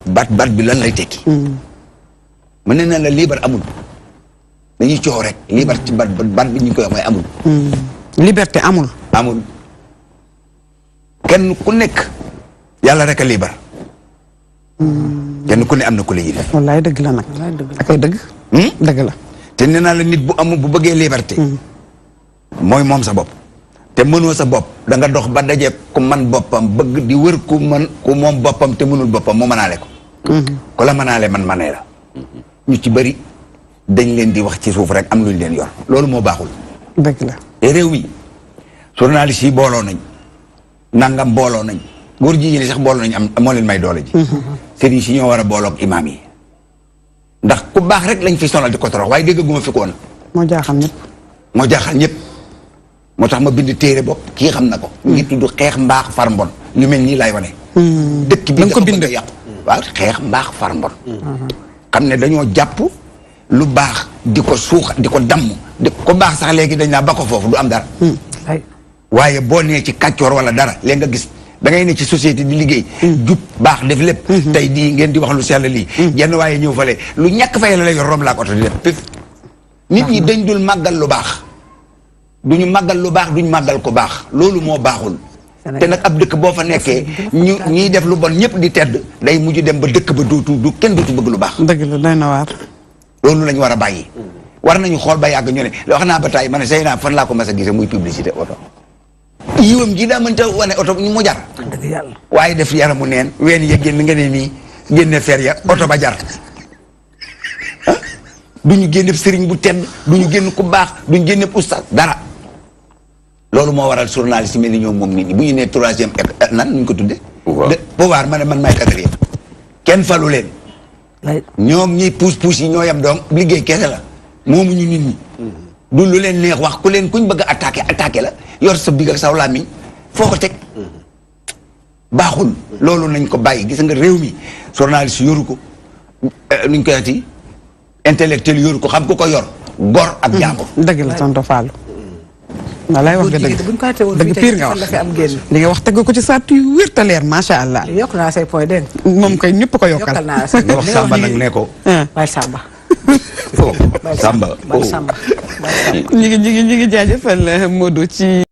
baat bi lan lay tekki. mën na la libre amul dañuy coow rek libre ci baat bi ñu koy wax mooy amul. liberté amul. amul kenn ku nekk yàlla rek a libre. kenn ku ne am na ku la yilif. wallaay dëgg la nag. akay dëgg. dëgg la. te nee naa la nit bu amul bu bëggee liberté. mooy moom sa bopp. te mënoo sa bopp da nga dox ba daje ku man boppam bëgg di wër ku moom boppam te mënul boppam mu mënaale ko. ku la mënaale man manee la. ñu ci bëri dañ leen di wax ci suuf rek am luñ leen yor loolu moo baaxul. dëgg la. te réew mi journaliste yi booloo nañ nangam booloo nañ góor jigéen ñi sax booloo nañ am moo leen may doole ji. sëriñ si ñoo war a booloog imaam yi ndax ku baax rek lañ fi sonal di ko torox waaye déggaguma fi ko woon. moo jaaxal ñëpp. moo jaaxal ñëpp moo tax ma bind téere bopp kii xam na ko. ngi tudd xeex mbaax far mbon lu mel nii laay wane. dëkk bi ko bind yàqu. waaw xeex mbaax far mbon. xam ne dañoo jàpp lu baax di ko suux di ko damm di ko baax sax léegi dañ naa ba ko foofu du am dara. waaye boo nee ci kàccoor wala dara léegi nga gis da ngay ne ci société di liggéey. jub baax def lépp. tey di ngeen di wax lu sell lii. jenn waaye ñëw fale lu ñàkk fay la lay yor rom laa ko oto di def pif. nit ñi dañ dul màggal lu baax. duñu màggal lu baax duñu màggal ko baax loolu moo baaxul. te nag ab dëkk boo fa nekkee ñiy def lu bon ñëpp di tedd day mujj dem ba dëkk ba du kenn dootu bëgg lu baax. dëgg la doy na waar. loolu lañu war a bàyyi. war nañu xool ba yàgg ñu ne wax naa ba taay ma ne say naa fan laa ko mas a gisee muy publicité oto. yiwam ji daa mënta wane oto ñu mu jar. waaye def yaramu neen ween ya génn nga ne nii génne fer ya oto ba jar. duñu génne sëriñ bu tedd duñu génn ku baax duñu génne ustaas dara. loolu moo waral journaliste mel ni ñoom moom nit ñi bu ñu nee troisième nan ñu ko tudde pouvoir ma ne man maay quatrième kenn falu leen ñoom ñi puus yi ñoo yam donc liggéey kese la moomuñu nit ñi du lu leen neex wax ku leen kuñ bëgg a attaqué la yor sa big ak saw làmmiñ foo ko teg baaxul loolu nañ ko bàyyi gis nga réew mi journaliste yoru ko nuñ koy ati intellectuel yoru ko xam ku ko yor gor ak jàmbur dëgg la tonton Fallou walaay wax nga dëgg pire nga wax li nga wax teg ko ci saatu yu wér te leer macha allah. yokk naa say point dégg moom koy ñëpp ko yokkal. yokkal naa say nga wax Samba nag ne ko. Baye Samba. Samba. Baye Samba. ñu ngi jaajëfal Modou ci.